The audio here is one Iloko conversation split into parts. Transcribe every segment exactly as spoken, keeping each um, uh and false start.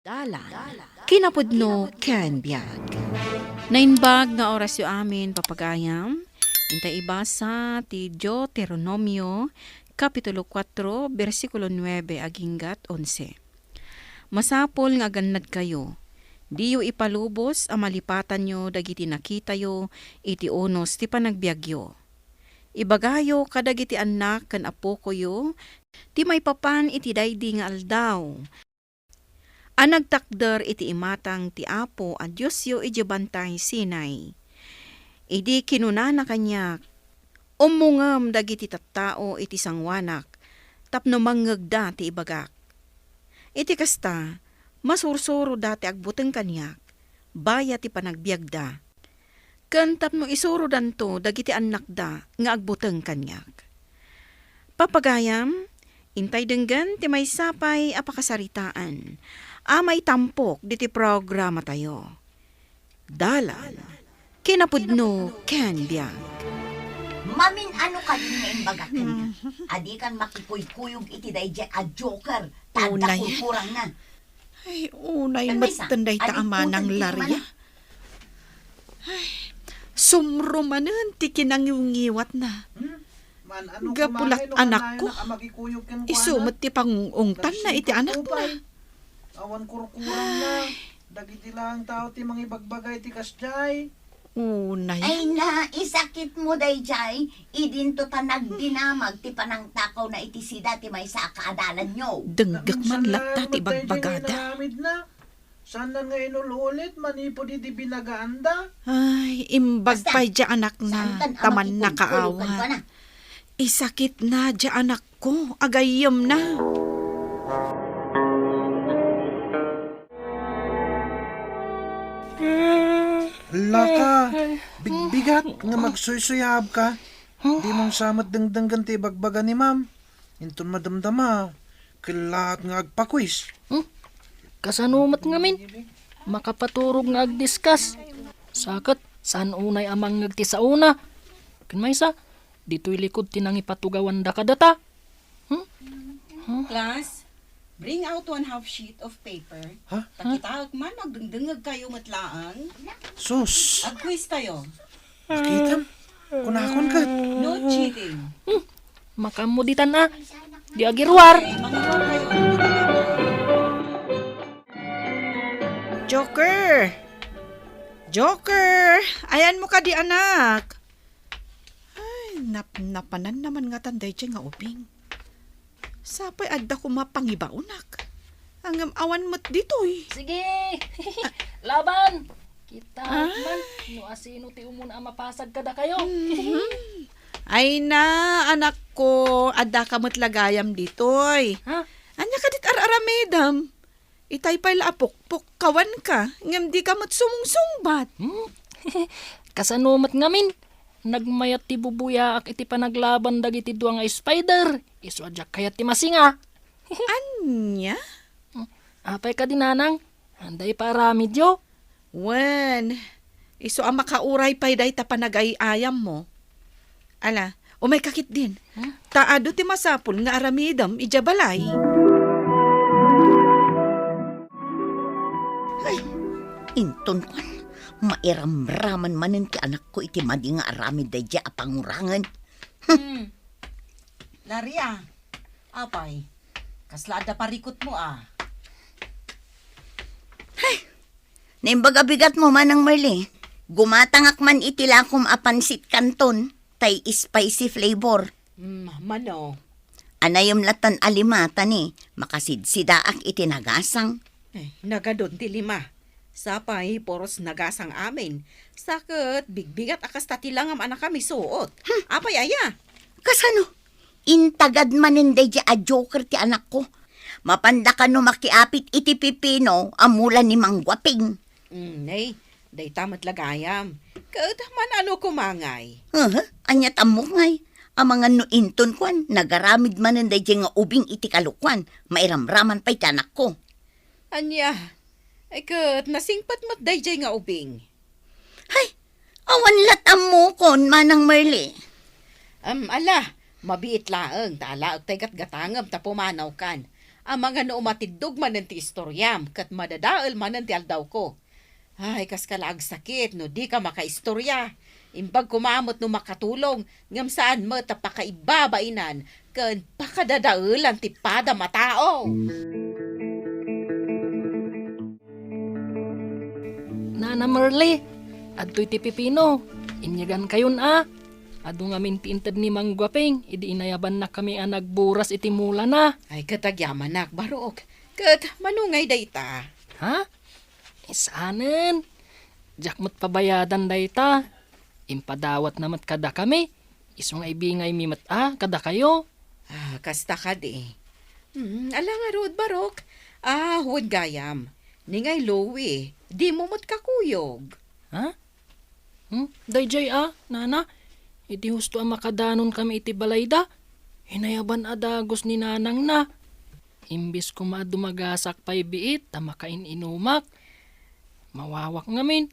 Dalan, kinapudno ken biag. Naimbag nga orasyo amin, papagayam. Intay ibasa ti Deuteronomio, Kapitulo kuatro, bersikulo nuebe aginggat onse. Masapul nga agannadkayo. Diyo ipalubos a malipatanyo dagiti nakitayo iti unos ti panagbiagyo. Ibagayo kadagiti annak ken apokoyo ti maipapan iti daydi nga aldaw a nagtakder iti imatang ti Apo a Diosyo idiay Bantay Sinai. Idi kinunana kaniak, "Ummongem dagiti tattao iti sanguanak tapno mangngegda ti ibagak." Iti kasta, masursuroda ti agbuteng kaniak, bayat ti panagbiagda. Ken tapno isurodanto dagiti annakda nga agbuteng kaniak. Papagayam, intay denggen ti maysa pay a pakasaritaan a maitampok diti programatayo. Dalan, kinapudno ken biag. Mamin-ano kadin nga imbagak kenka? Adikan makikuykuyog iti daydiay a joker, ta adda Unay. kurkurangna. Ay, unay Permisa, metten dayta a manang Laria. Ay, sumro manen ti kinangiwngiwatna. Hmm? Gapu lat anakko. Isu met ti pangungtanna iti anakna. Awan kurkurangna. Ay. Dagiti laeng tao ti mangibagbaga iti kasdiay. Unay. Ay na, isakitmo daydiay, idinto ta nagdinamag ti panangtakawna iti sida ti maysa a kaadalanyo. Denggek man latta ti ibagbagada. Saannan nga inul-ulit manipud idi binagaanda. Ay, imbag pay diay anakna, ta mannakaawat. Isakitna diay anakko, agayyemna. Laka, bigbigat nga magsuysuyaabka. Dimo sa met dengdenggen ti ibagbaga ni Ma'am. Inton madamdama, kellaat nga agpakuis. Hmm? Kasano met ngamin? Makapaturog nga agdiskas. Sa ket, saan unay a mangngeg ti saona. Ken maysa, ditoy likod ti nangipatugawanda kadata. Hmm? Huh? Class, bring out one half sheet of paper. Ha? Ta kitaek man, magdengdengngegkayo met laeng. Sus! Agquiz tayo. Nakitam? Kunakon ket. No cheating. Hmm. Makaammo ditan a. Di agiruar. Okay, mangiruar kayo. Joker! Joker! Ayanmo kadi, anak? Ay, nap-, napanan naman ngatan daydiay nga ubing. Sapay adda koma pangibaonak. Ngem awan met ditoy. Sige! Laban! Kita Ah? man no asino ti umuna a mapasag kadakayo. Mhm. Ay na, anakko, addaka met la gayam ditoy. Ha? Ania kadit ar-aramidem? Itay pay la a pukpukkawanka, ngem dika met sumungsungbat. Hmm? Kasano met ngamin? Nagmayat ti bubuyaak iti panaglaban dagiti dua nga spider. Isu a diak kayat ti masinga. Ania? Hmm. Apay kadi, nanang? Anda ipaaramidyo? Wen, isu a makauray pay dayta panagay-ayammo. Ala, umayka ketdin. Hmm? Ta adu ti masapul nga aramidem idiay balay. Ay, inton kuan, mairamraman manen ti anakko iti madi nga aramid daydiay a pangurangen. Hmm. Laria, apay, kasla adda parikutmo a? Naimbag a bigatmo, Manang Merly. Gumatangak man iti lakom a pansit kanton, tay spicy flavor. Mm, mano? Anayem latan a lima, ta ni, makasidsidaak iti nagasang. Eh, nagadun ti lima. Sapay, puros nagasang amin. Sa ket, bigbigat a kasta ti langam a nakamisuot. Hmm. Apay aya? Kasano? Intagad manen daydiay a joker ti anakko. Mapanda kano makiapit iti pipino a mula ni Mang Guaping. Mm, nay, dayta met la gayam. Ket man-ano koma ngay? Aha, ania ti ammok ngay? Amangan no inton kuan, nagaramid manen daydiay nga ubing iti kalokuan, mairamraman pay ti anakko. Ania? Ay ket nasingpet met daydiay nga ubing. Hay, awan lat ammokon, Manang Merly. Em, ala, mabiit laeng, ta alaek tay gatgatangem ta pumanawkan. Amangan no umatiddog manen ti istoriam ket madadael manen ti aldawko. Ay, kaska la agsakit no dika makaistorya. Imbag koma met no makatulong, ngem saan met a pakaibabainan ken pakadadaelan ti padam a tao. Nana Merle, adtoy ti pipino. Inyagankayon a. Adu ngamin ti inted ni Mang Guaping idi inayabannakami a nagburas iti mulana. Ay, ket agyamanak, Barok. Ket mano ngay dayta? Ha? Saanen. Diak met pabayadan dayta. Impadawatna met kadakami. Isu nga ibingaymi met a kadakayo. Ah, kasta kadi. Hmm, ala ngarud, Barok. Ah, wen gayam. Ni ngay Louie, dimo met kakuyog. Ha? Hmm? Daydiay a, nana, iti husto a makadanonkami iti balayda, inayaban a dagus ni nanangna. Imbes koma a dumagasak pay biit ta makain-inumak, mawawak ngamin,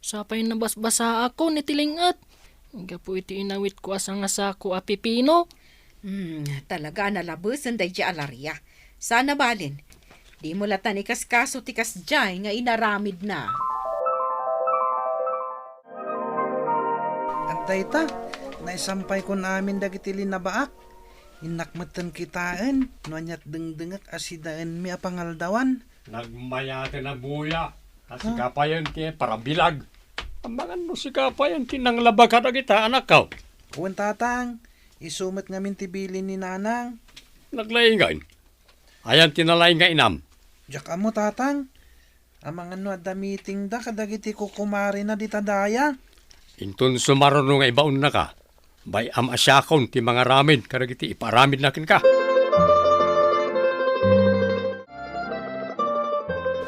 sapay nabasbasaakon iti ling-et. Gapu iti inawitko a sangasako a pipino. Hmm, talaga a nalabesen daydiay a Laria. Saan a balin, dimo latta ikaskaso ti kasdiay nga inaramidna. Adda ita, naisampaykon amin dagiti linabaak. Innak metten kitaen no aniat dengdengek a sidaenmi a pangaldawan. Nagmayaten a buya, ta sika payen ti parabilag. Amangan no sika payen ti nanglaba kadagita anakko. Wen, tatang, isu met ngamin ti bilin ni nanang. Naglaingan. Ayan ti nalaing nga inam? Diak ammo, tatang. Amangan no adda meetingda kadagiti kukumarena dita daya. Inton sumaruno nga ibaonnaka, bay-am a siakon ti mangaramid kadagiti ipaaramidna kenka.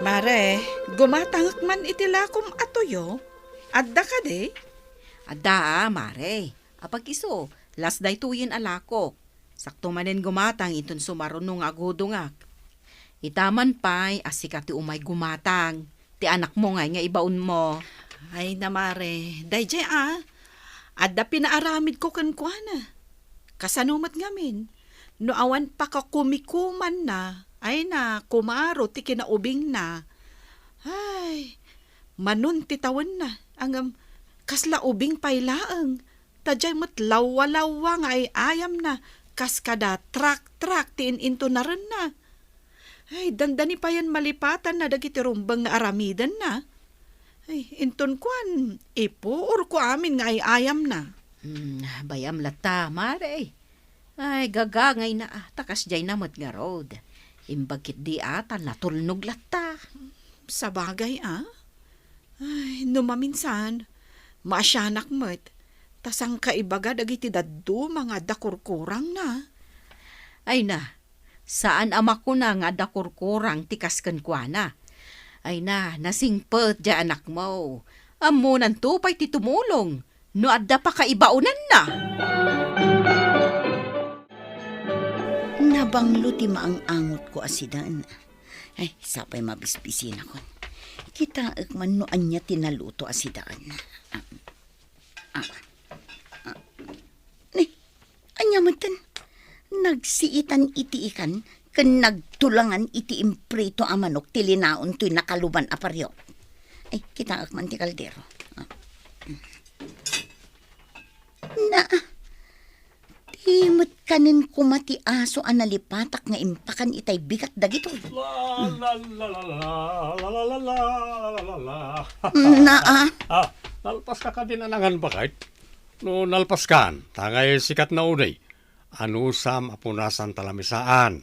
Mare, gumatangek man iti lakom a tuyo. Adda kadi? Adda a, mare. Apag isu, las daytoyen a lakok. Sakto manen gumatang inton sumaruno nga agudongak. Ita man pay a sika ti umay gumatang, ti anakmo ngay nga ibaonmo. Ay, na mare, daydiay a, adda pinaaramidko kenkuana. Kasano met ngamin, no awan pakakumikumanna, ay na, kumaro ti kinaubingna. Ay, manon ti tawenna, ngem kasla ubing pay laeng. Ta diay met lawwa-lawwa nga ay-ayamna kas kada trak-trak ti in-intunarenna. Ay, dandani payen malipatanna dagiti rumbeng nga aramidenna. Ay, inton kuan, ipuorko amin nga ay-ayamna. Hmm, bay-am latta, mare. Ay, gagangayna, ah, ta kasdiayna met ngarud. Imbag ketdi a, ta natulnog latta. Sabagay, ah. Ay, no maminsan, maasianak met, ta saan ka ibaga dagiti dadduma nga adda kurkurangna. Ay na, saan a makuna nga adda kurkurang ti kas kenkuana. Ay na, nasingpet diay anakmo. Ammonanto pay ti tumulong no adda pakaibaonanna. Nabanglo ti maang-angotko a sidaen. Ay, sapay mabisbisinakon. Kitaek man no ania ti naluto a sidaen. Ah, ah, ah. Ni, ania metten? Nagsiitan iti ikan ken nagtulangan iti imprito a manok ti linaon toy nakaluban a pario. Ay, kitaek man ti kaldero. Ah. Na, ti met kanen koma ti aso a nalipatak nga impakan itay bigat dagitoy. La, la, la, la, la, la, la, la, la, la, la, la. Na, ah. Ah, nalpaska kadin a nangan, baket? No nalpaskan, ta ngay sikat na unay. Anusam a punasan ta lamisaan.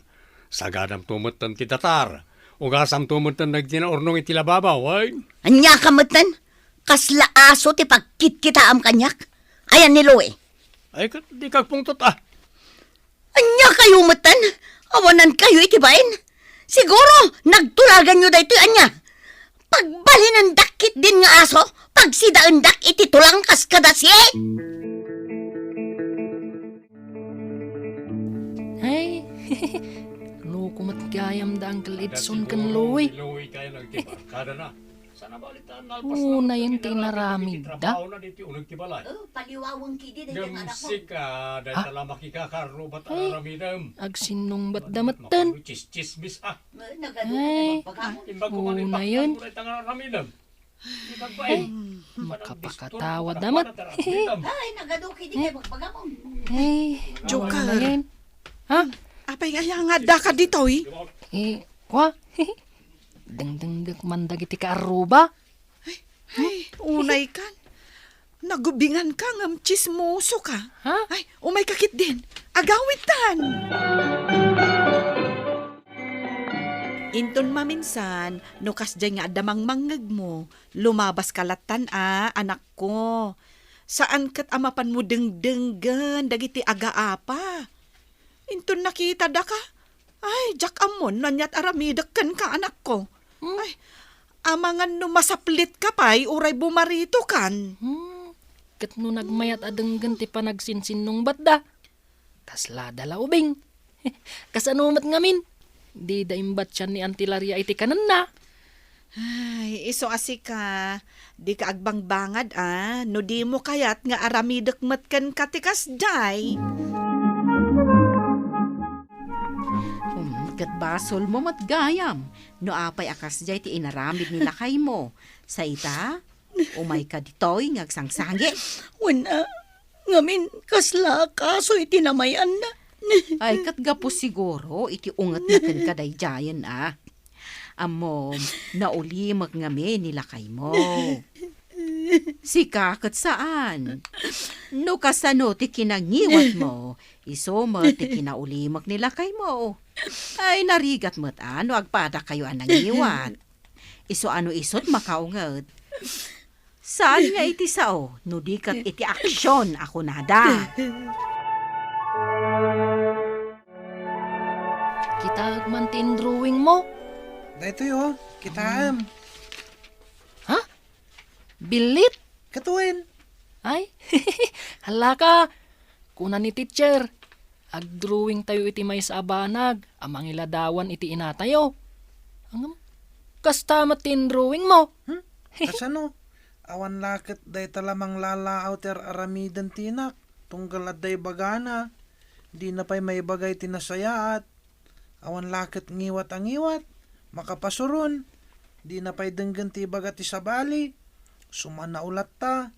Sagadamto metten ti datar. Ugasamto metten dagiti naurnong iti lababaw, ay? Ania ka metten? Kasla aso ti pagkitkitaam kaniak? Ayan ni Louie. Ay, ket di kagpungtot, ah. Ania kayo metten? Awanan kayo iti bain? Siguro, nagtulaganyo daytoy ania? Pagbalinendak ketdin nga aso, pagsidaendak iti tulang kas kadasi. Ay, loko met gayam da Uncle Edson ken Louie. Louie kayo nagtibarkada na. Unayen ti inaramidda. Oh, paliwawen kidi daytoy nga anak mo. Sika, dayta la makikakarrubat a aramidem. Agsinnungbatda metten. Chismis, ah. Ay, unayen. Ay, makapakatawa da met. Ay, nagadu kidi kay magpagamon. Ay, Joker. Unayen. Ha? Apay nga aya nga adda ka ditoy? Eh, kwa? Dengdengdek man dagiti kaarruba. Ay, unay kan. Nagubingan ka ngem chismoso ka. Ha? Ay, umay ka ketdin. Agawidtan. Inton maminsan, no kasdiay nga adda mangmangngegmo, lumabas ka lattan a, anakko. Saan ket a mapanmo dengdenggen dagiti agaapa. Inton nakitada ka, ay, diak ammon no aniat aramidek kenka, anakko. Hmm? Ay, amangan no masaplit ka pay, uray bumarito kan. Hmm, ket no nagmayat a denggen ti panagsinsinnungbatda, kasla da la ubing. Kasano met ngamin? Dida imbatsian ni Auntie Laria iti kanenna. Ay, isu a sika, dika agbangbangad, a, no dimo kayat nga aramidek met kenka ti kasdiay. Hmm, ket basolmo met gayam, no apay a kasdiay ti inaramid ni lakaymo. Sa ita, umayka ditoy nga agsangsangi. Wen a, ngamin, kasla kaso iti namayanna. Ay, ket gapu siguro iti ungetna kenka daydiayen a. Ammom, naulimek ngamin ni lakaymo. Sika ket saan. No kasano ti kinangiwatmo, isu met ti kinaulimek ni lakaymo. Ay, narigat met a no agpadakayo a nangiwat. Isu a no isut makaunget. Saan nga iti sao, no di ket iti aksion a kunada. Kitaek man ti indrawingmo. Daytoy, o, kitaem. Ha? Billit? Ket wen. Ay, hala ka. Kuna ni teacher, agdrawingtayo iti maysa a banag a mangiladawan iti inatayo. Ngem, kasta met ti indrawingmo. Hmm? Kasano? Awan la ket dayta la manglalaaw ti ar-aramiden ti inak, tunggal adda ibagana. Dina pay maibaga iti nasayaat. Awan la ket ngiwat a ngiwat, makapasuron. Dina pay denggen ti ibaga ti sabali. Sumanaw latta.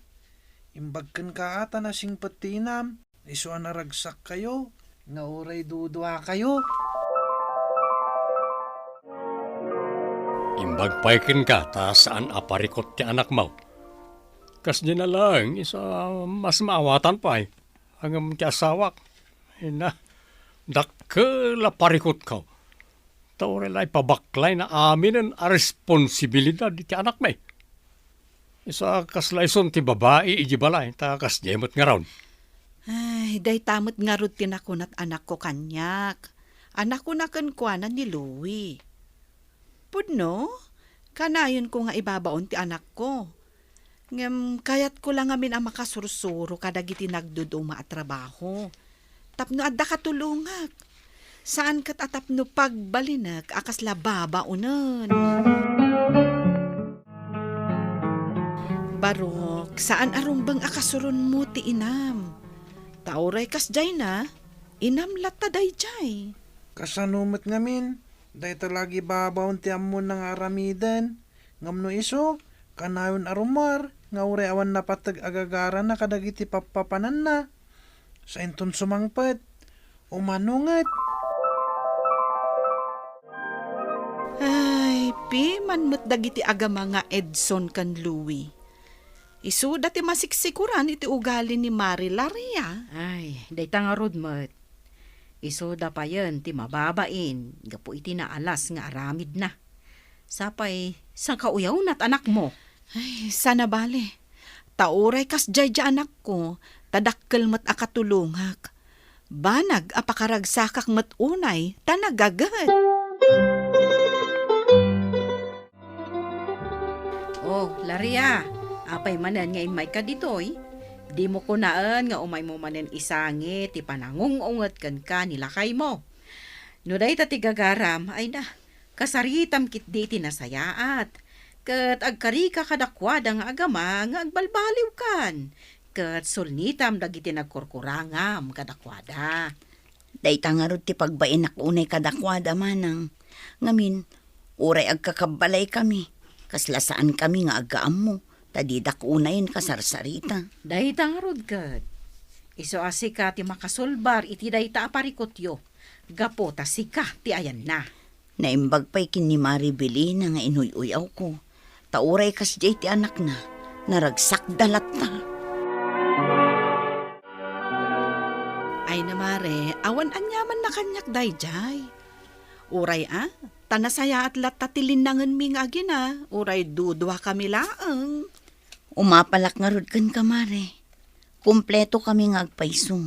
Imbag kenka a ta nasingpet ti inam. Isu a naragsakkayo nga uray duduakayo. Imbag pay kenka ta saan a parikut ti anakmo. Kasdiay na laeng, isu a mas maawatan pay. Ngem ti asawak, ina, dakkel a parikutko. Ta uray la ipabaklay na aminen a responsibilidad iti anakmi. Isu a kasla isun ti babai iti balay, ta kasdiay met ngarud. Ay, dayta met ngarud ti nakunat anakko kaniak. A nakuna kenkuana ni Louie. Pudno, kanayonko nga ibabaon ti anakko. Ngem kayatko la ngamin a makasursuro kadagiti nagduduma a trabaho. Tapno adda katulongak. Saan ket a tapno pagbalinek a kasla babaonen. Barok, saan a rumbeng a kasuronmo ti inam. Ta uray kasdiay na, inam latta daydiay. Kasano met ngamin? Dayta la gibabaon ti ammona nga aramiden. Ngem no isu, kanayon a rummuar nga uray awan napateg a gagarana kadagiti pappapananna. Sainton sumangpet. Umano nget? Ay, piman met dagiti agama nga Edson ken Louie. Isuda ti masiksikuran iti ugali ni Mari Laria. Ay, dayta ngarud met. Isuda payen ti mababain gapu iti naalas nga aramidna. Sapay, sangkauyawnat, anakmo. Ay, sana bale. Ta uray kasdiay diay anakko, ta dakkel met a katulongak. Banag a pakaragsakak met unay, ta nagaget. Oh, Laria, apay manen nga immayka ditoy? Dimo kunaen nga umaymo manen isangi ti panangung-unget kenka ni lakaymo. No dayta ti gagaram, ay na, kasaritam ketdi iti nasayaat. Ket agkarika kadakuada nga agama nga agbalbaliwkan, ket sulnitam dagiti nagkurkurangam kadakuada. Dayta ngarud ti pagbaenak unay kadakuada, manang. Ngamin, uray agkakabbalaykami, kasla saankami nga agaammo, ta didak unayen kasarsarita. Dayta ngarud ket, isu a sika ti makasulbar iti dayta a parikutyo, gapu ta sika ti ayanna. Naimbag pay ken ni Mari Belina nga inuy-uyawko, ta uray kasdiay ti anakna, naragsakda latta. Ay na, Mare, awan aniamanna kaniak daydiay. Uray a, ta nasayaat latta ti linnangenmi nga agina, uray duduakami laeng. Umapalak ngarud kenka, Mare. Kumpletokami nga agpayso,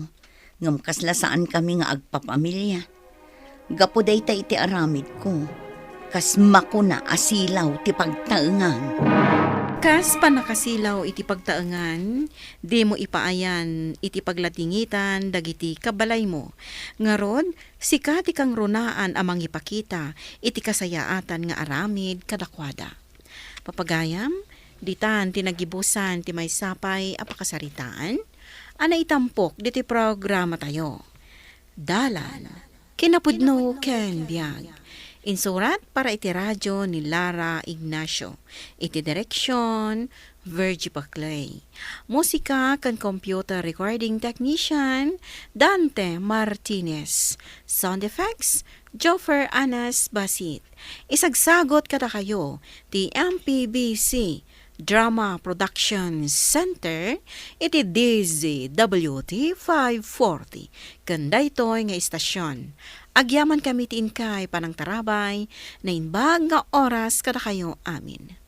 ngem kasla saankami nga agpapamilia. Gapu dayta iti aramidko, kas makuna a silaw ti pagtaengan. Kas pannakasilaw iti pagtaengan, dimo ipaayan iti pagladingitan dagiti kabalaymo. Ngarud, sika ti kangrunaan a mangipakita iti kasayaatan nga aramid kadakuada. Papagayam, ditan ti nagibusan ti maysa pay a pakasaritaan a naitampok ditoy programatayo. Dalan, kinapudno ken biag. Insurat para iti radio ni Lara Ignacio. Iti direksyon, Virgie Paclay. Musika ken computer recording technician, Dante Martinez. Sound effects, Joffer Anas Basit. Isagsagot kadakayo ti M P B C Drama Production Center iti D Z W T five forty ken daytoy nga istasyon. Agyamankami ti inkay panangtarabay, naimbag nga oras kadakayo amin.